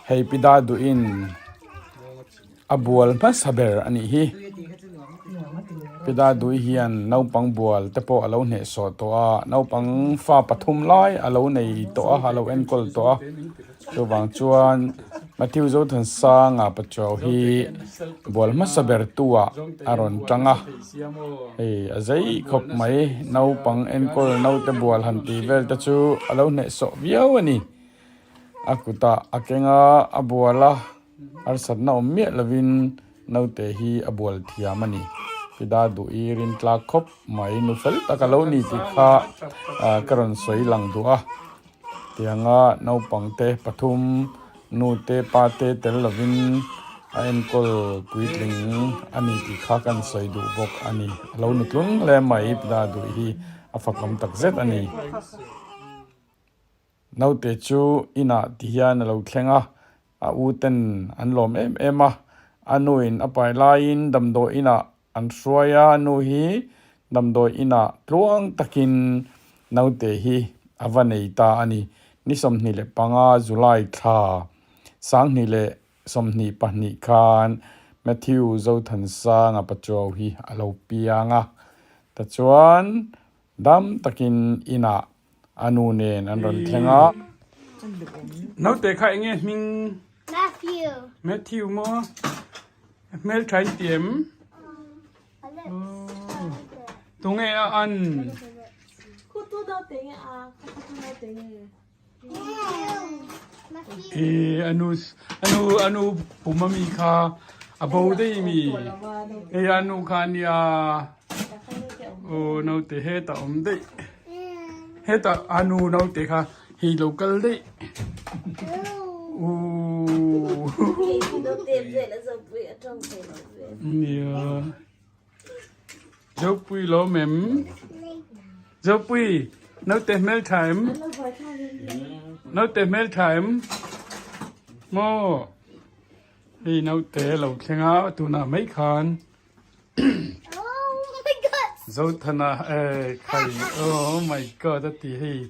Hei pi Daduhin a bual hmasa ber a nih hi. Pi Daduhi hian naupang bual te pawh a lo hnehsawh tawh a, naupang fa pathum lai a lo nei tawh a, a lo enkawl tawh a. Chuvang chuan Matthew Zothansanga Pachuau hi bual hmasa ber tu ah a rawn tang a, hei a zei khawp mai, naupang enkawl naute bual han tih vel te chu a lo hnehsawh viau a ni. A kutah a keng a, a bual a, harsatna awm miah lovin naute hi a bual thiam a ni. Pida duh i rin tlak khawp mai, nu fel tak a lo ni tih kha ka rawn sawi lang duh a. Tianga naupangte pathum nute pate tel lovin a enkawl puitling a ni tih kha kan sawi duh bawk a ni. A lo nutlung hle mai Pida duh hi a fakawm takzet a ni. Naute chu inah ti hian a lo thleng a, a u ten an lawm em em a. A nuin a pai laiin damdawi inah an hruai a, a nu hi damdawi inah tluang takin naute hi a va nei ta a ni. Ni 25 July thla 2022 khan Matthew Zothansanga Pachuau hi a lo piang a, tichuan dam takin inah A nu nen an rawn thleng a. Naute kha enge hming? Matthew. Matthew maw? Hmel tha in ti em? Tunge a an? Khutu naute nge a? Khutu naute nge? E anu anu anu pum ami kha a bo dei mi. E anu kha ania. Aw naute heta awm daih heta a nu naute kha hei lo kal daih uuhh nia Zopui lawm em Zopui naute hmeltha em naute hmeltha em maw hei naute lo thleng a tunah mai khan. Zothana eh khai oh my god a ti hei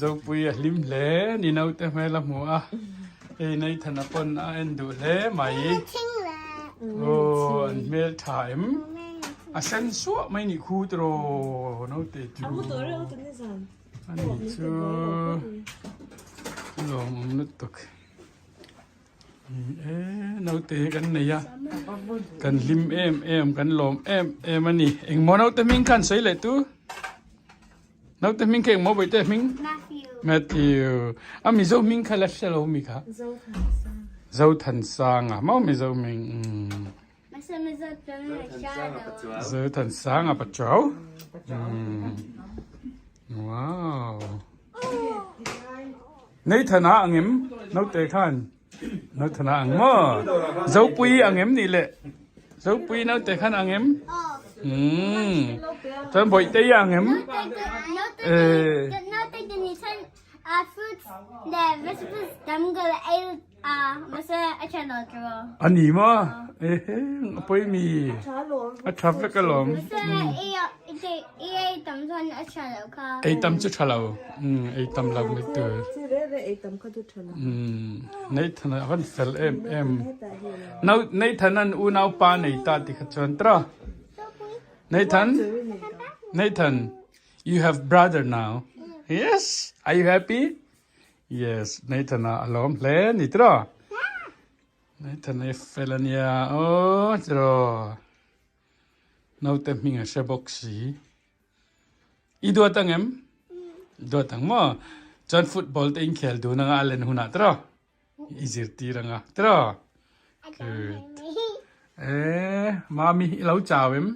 Zopui a hlim hle ni naute hmel a hmu a hei Nathana pawn a en duh hle mai aw an hmel tha em a sen suah mai nih khu tiraw naute chu ani chu lawmawm lutuk. E naute hi kan nei a kan hlim em em kan lawm em em a ni engmaw naute hming khan sawi leh tu naute hming kha engmaw bawihte hming Matthew a mizo hming kha la hre lo mi kha Zothansanga maw mizo hming Zothansanga Pachuau wow Nathan a ang em naute khan Nathan a ang maw Zopui ang em nih le Zopui naute khan ang em umm chuan Bawihtei a ang em eh A ni maw? Ehe, a pawi mi. A tha vek alawm. Ei tam chu tha lo. Ei tam lo mai tur. Nathan a van fel em em. Nathan an unau pa nei ta ti kha chuan tawh. Nathan, Nathan, you have brother now. Yes, are you happy? Yes, Nathan-a a lawm hle ni tiraw? Nathan-a hi fel a nia aw tiraw? Naute hming a hre bawk si. I duat ang em? I duat ang maw? Chuan football te inkhel dun anga a len hunah tiraw? I zirtir anga tiraw? Good. Eh, mami i lo chau em?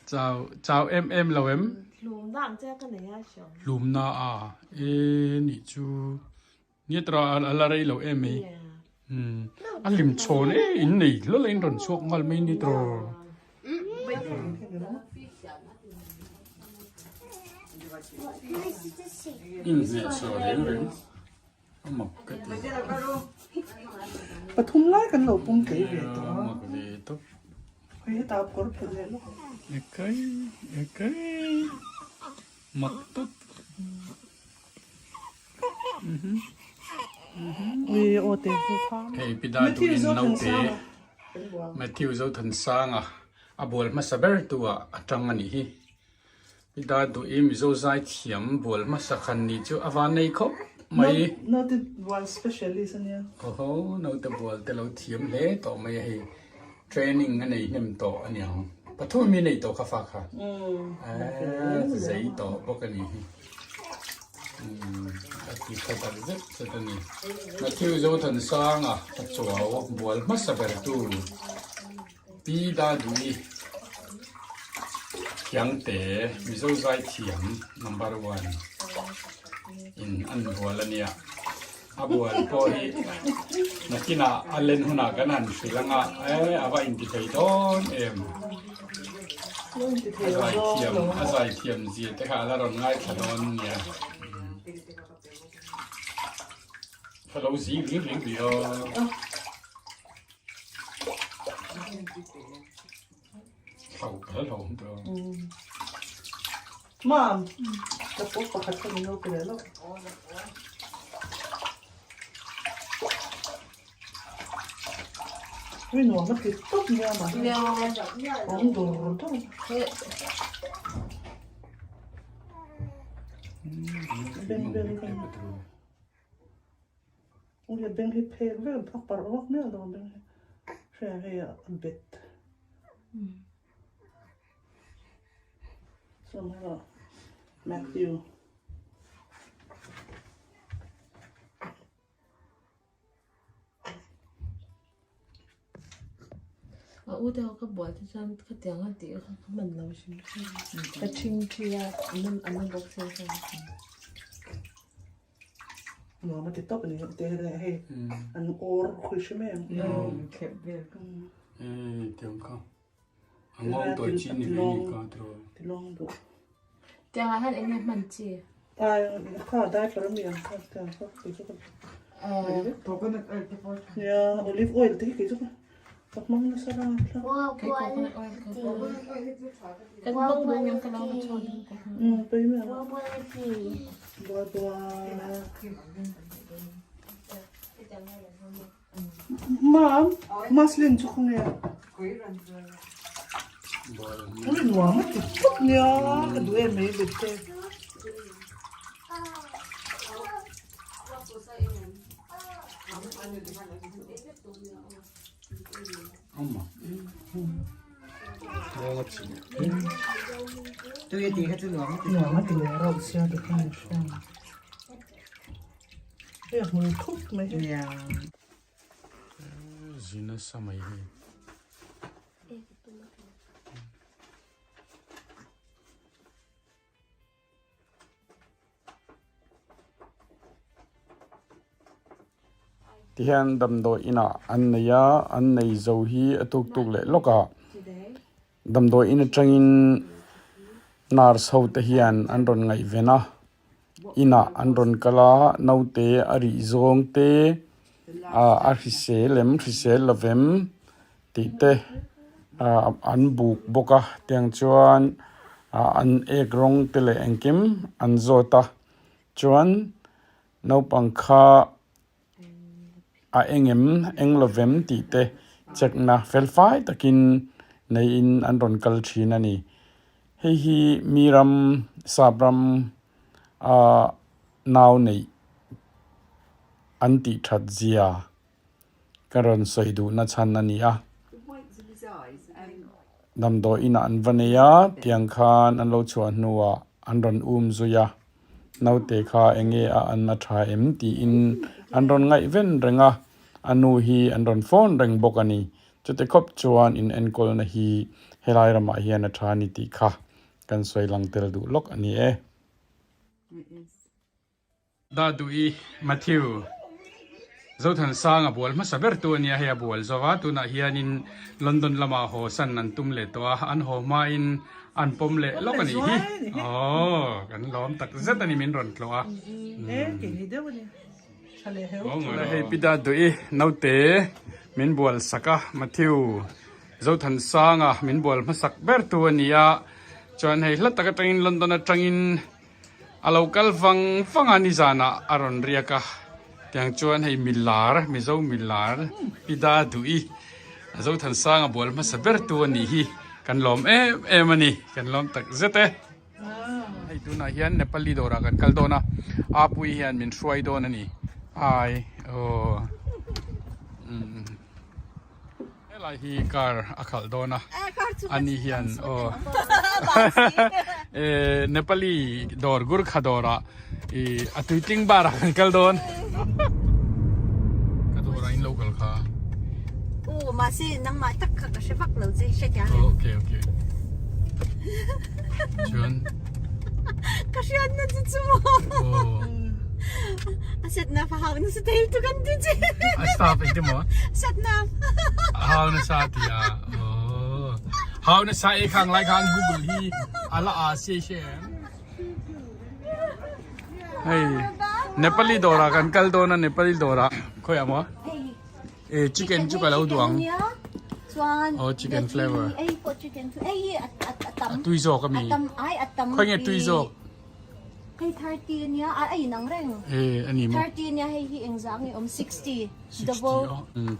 Chau, chau em em lo em? Hlum na ang che ka nei a hriam. Hlum na a, e nih chu. Nia tawh a la rei lo em mai. Hmm. A lim chhawn e in nei hlawlh a in rawn chhuak nghal mai ni tawh. In hnehsawh reng reng. Pathum lai kan lo pum tlei ve tawh a. Hei hetah kawr phelh leh lawk ang. Ekai ekai mak tawp. Ui aw te hi kha. Hei Pi Daduhin naute Matthew Zothansanga a bual hmasa ber tu ah a tang a nih hi. Pi Daduhi Mizo zaithiam bual hmasa khan nih chu a van nei khawp mai. Naute bual specialist a nia. Awhaw naute bual te lo thiam hle tawh mai a hei. Training a nei hnem tawh a niang. Pathum mi nei tawh kha fa kha. Zei tawh bawk a nih hi. A ti tha tak zet zet a ni. Matthew Zothansanga a chuau bual hmasa ber tu Pi Dadui Khiangte Mizo Zaithiam number one in an bual a nia. A bual pawh hi nakinah a len hunah kan han hrilh anga e a va inti thei dawn em. A zaithiam a zaithiam zia te kha a la rawn ngaithla dawn nia. Ka lo zi ring ring rih aw. Hlau ka hlau awm tawh. Mam, ka pawh pakhat kha min lo pe leh lawk. Ui nuam a ti tawp nia mah hi. Awm dur dur. Beng beng beng. Ui a beng hi phek vek an phak parh vak miah lo a beng hi. Hria hei a bet. Sawmhla Matthew. A u te ho ka bual te chuan khatiang a tih kha ka hman lo hrim hrim. Ka ṭhing ṭhi a, an la bawk sia chuan. Nuam a ti tawp a ni te hei an awr khawi hrim em. Thlep vel. Ee tiang kha. A ngawng tawi chi ni ve ni ka tiraw. Tilawng duh. Tiangah hian eng nge hman chi? Ai kha diaper ami ang kha tiang kha kei chu ka Coconut oil te pawh tha. Nia olive oil te hi kei chu ka ka hmang nasa ra thla. Kei coconut oil ka kan hmang duh ngem ka lo la chhawn ang ka hmang. Um pei mai ang. Buai buai. Mam, muslin chu khawnge a? Ui nuam a ti tawp nia, ka duh em mai bet te. Nuam a ti leh rauh sia ti khan a hria. Hei a hmul thup mai hi. Zin nasa mai hi. Tihian damdawi inah an nei a, an nei zo hi a tuk tuk leh lawk a. Damdawi in atangin nurse ho te hian an rawn ngaihven a. Inah an rawn kal a, naute a rih zawng te ah a hrisel em hrisel lovem tih te ah an buk bawk a tiang chuan ah an ek rawng te leh engkim an zawt a chuan naupang kha a eng em eng lovem tih te check na fel fai takin neiin an rawn kal thin a ni. Hei hi mi ram sap ram ah nau neih an tih that zia ka rawn sawi duhna chhan a ni a. Damdawi inah an va nei a tiang khan an lo chhuah hnuah an rawn um zui a. Naute kha enge a an a tha em tiin an rawn ngaihven reng a, a nu hi an rawn phone reng bawk a ni. Chute khawp chuan in enkawlna hi helai ramah hian a tha a ni tih kha kan sawi lang tel duh lawk a ni e. Daduhi Matthew Zothansanga bual hmasa ber tu a nia, hei a bual zo a, tunah hianin London lamah haw san an tum leh tawh a, an haw hmain an pawm leh lawk a nih hi, aww kan lawm tak zet a ni min rawn tlawh a. Hei Pi Daduhi naute min bual sak a, Matthew Zothansanga min bual hmasak ber tu a ni a, chuan hei hla tak atangin London atangin A lo kal vang vang a, nizanah a rawn riak a. Tiang chuan hei milar, Mizo milar Pi Daduhi Zothansanga bual hmasa ber tu a nih hi kan lawm em em a ni, kan lawm tak zet e. Hei tunah hian Nepali dawrah kan kal dawn a, Apui hian min hruai dawn a ni. Ai aw umm helai hi car a khalh dawn a, ani hian aw Nepali dawr Gurkha dawrah ih a tuitling bar ah kan kal dawn. Ka dawrah in lo kal kha. Aw mahse nangmah tak kha ka hre vak lo che hre tiang. Okay okay. Chuan. Ka hriat na chu chu maw. A set na fa hau na sa thei tu kan ti che. A staff engti maw? Sat na. Hau na sa ti a. Oh. Hau na sa e khang lai khan Google hi ala a se she. Hei Nepali dawrah kan kal dawn a Nepali dawrah khawiah maw e chicken chu ka lo duh ang aw chicken flavor a tui zawk ami khawi nge tui zawk e ani maw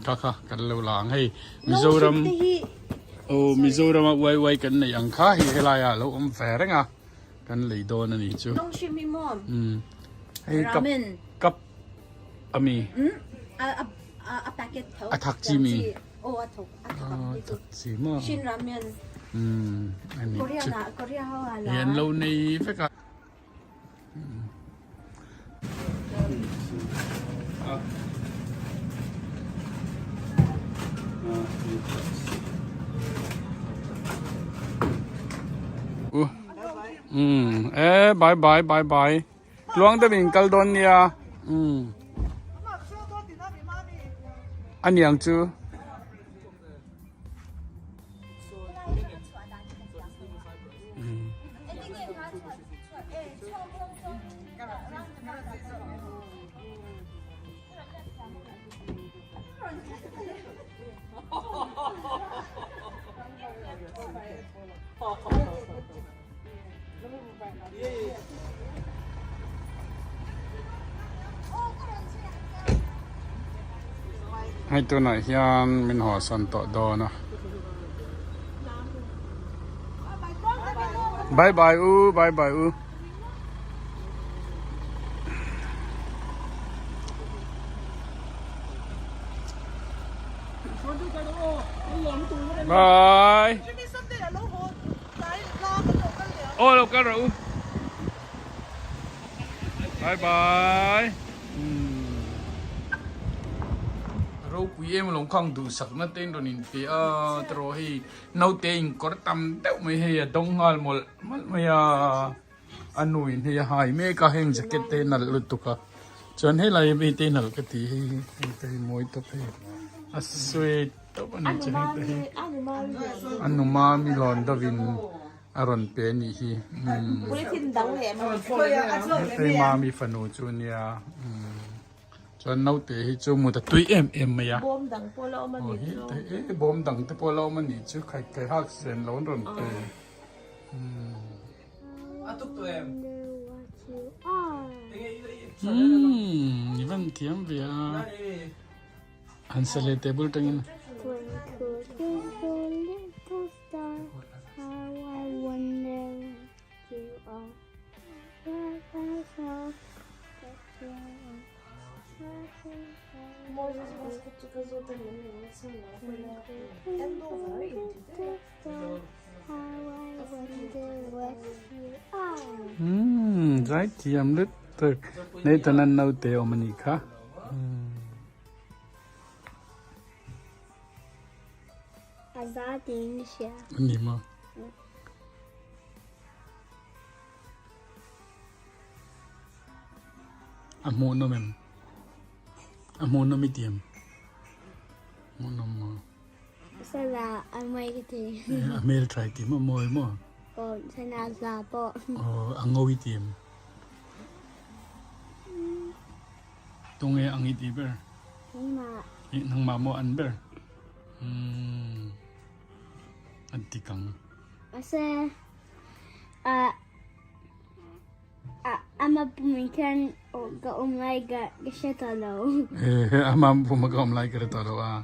kha kha kan lo la ang hei Mizoram aw Mizoram a uai uai kan neih ang kha hei helai ah a lo awm ve reng a. Kan lei dawn a nih chu. Nong hrim hi maw? Umm. Hei cup Ramen. cup ami. Umm a a a packet tho. A thak chi mi. Aw a thok a thak ang hi chu. A thak chi maw? Shin ramen. Umm a nih chu. Korean ah Korea ho ah la. Hei an lo nei vek a. U um e bye bye bye bye tluang deuh in kal dawn nia um a niang chu. Hei tunah hian min hawsan tawh dawn a. Bye bye u, bye bye u. Bye. Ô lo kal rawh u. Bye bye. Ropui em lawng khang duhsakna te in rawn inpe a tiraw hei naute in kawr tam deuh mai hei a dawng nghal mawlh mawlh mai a a nu in hei a hai mek a heng jacket te hi nalh lutuk a chuan helai mi te hi nalh ka ti hei hei te hi mawi tawp hei a sweet tawp a ni chu hei te hi a nu mami lawn deuh in a rawn pe a nih hi umm hei mami fanu chu a nia umm. Chuan naute hi chu mut a tui em em mai a. Bawm dang pawh la awm a nih chu. E bawm dang te pawh la awm a nih chu khai khai hak sen lo an rawn pe. Umm i van thiam ve a. Han sa leh table tangin. Umm zai thiam lutuk Nathan an naute awm a nih kha. A za tiin ka hria. A ni maw? A hmuhnawm em? A hmuhnawm i ti em? Hmuhnawm maw? Sana a mawi ka ti. A hmel tha i ti maw? Mawi maw? Aw, sana a hla pawh. Aw, a ngo i ti em? Tunge ang i ti ber? Nangmah. Nangmah maw an ber? Umm, an ti kang. Mahse, a. Ama pumah khan ka awm lai ka hre tawh lo. Ama pumah ka awm lai ka hre tawh lo a,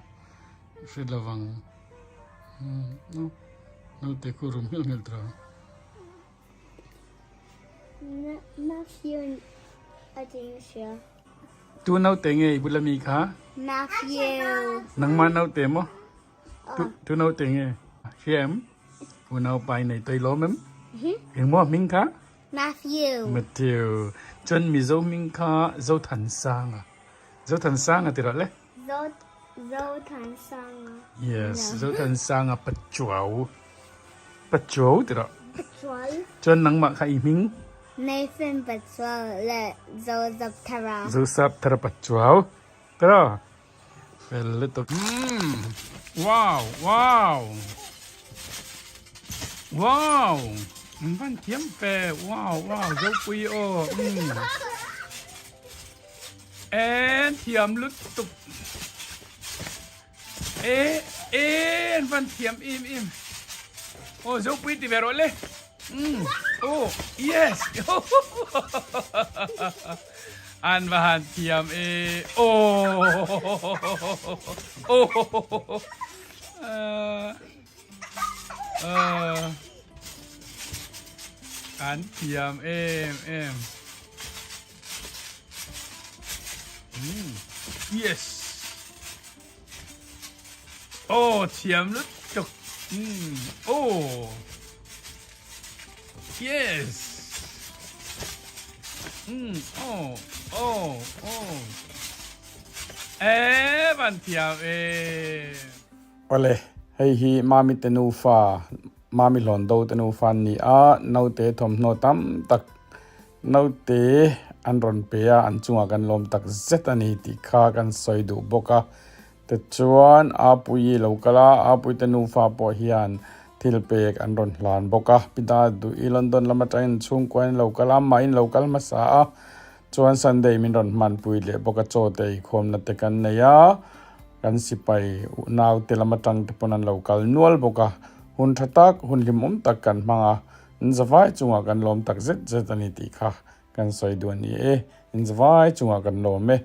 hre lovang. Naute khu rum nghilh nghilh tawh. Matthew a ding sia. Tu naute nge i bula mi kha? Matthew. Nangmah naute maw? Tu tu naute nge? Hria em? Unau pa i nei tawih lawm em? Engmaw a hming kha? Matthew. Matthew. Chuan Mizo hming kha Zothansanga. Zothansanga ti rawh le. Zo Zothansanga. Yes, Zothansanga Pachuau. Pachuau ti rawh. Pachuau. Chuan nangmah kha i hming? Nathan Pachuau le Zozapthara. Zosapthara Pachuau. Tiraw? Fel lutuk. Umm wow wow wow an van thiam fe wow wow zopui aw umm en thiam lutuk e e an van thiam im im aw zopui ti ve rawh le umm aw yes An va han thiam e aw An thiam em em Yes Aw thiam lutuk Aw Yes Umm aw aw aw Eee van thiam ee. Awle, hei hi Mami te nufa, Mami Hlawndo te nufa an ni a, naute thawmhnaw tam tak naute an rawn pe a, an chungah kan lawm tak zet a ni tih kha kan sawi duh bawk a. Tichuan, Apuii lo kal a, Apuii te nufa pawh hian thil pek an rawn hlan bawk a. Pi Daduhi London lam atangin chhungkua in lo kal a, amah in lo kal hmasa a, chuan Sunday min rawn hmanpui leh bawk a, chaw te eikhawmna te kan nei a, kan sipai naute lam atang te pawn an lo kal nual bawk a, hun tha tak, hun hlimawm tak kan hmang a, inzavai chungah kan lawm tak zet zet a ni tih kha kan sawi duh a ni e, inzavai chungah kan lawm e.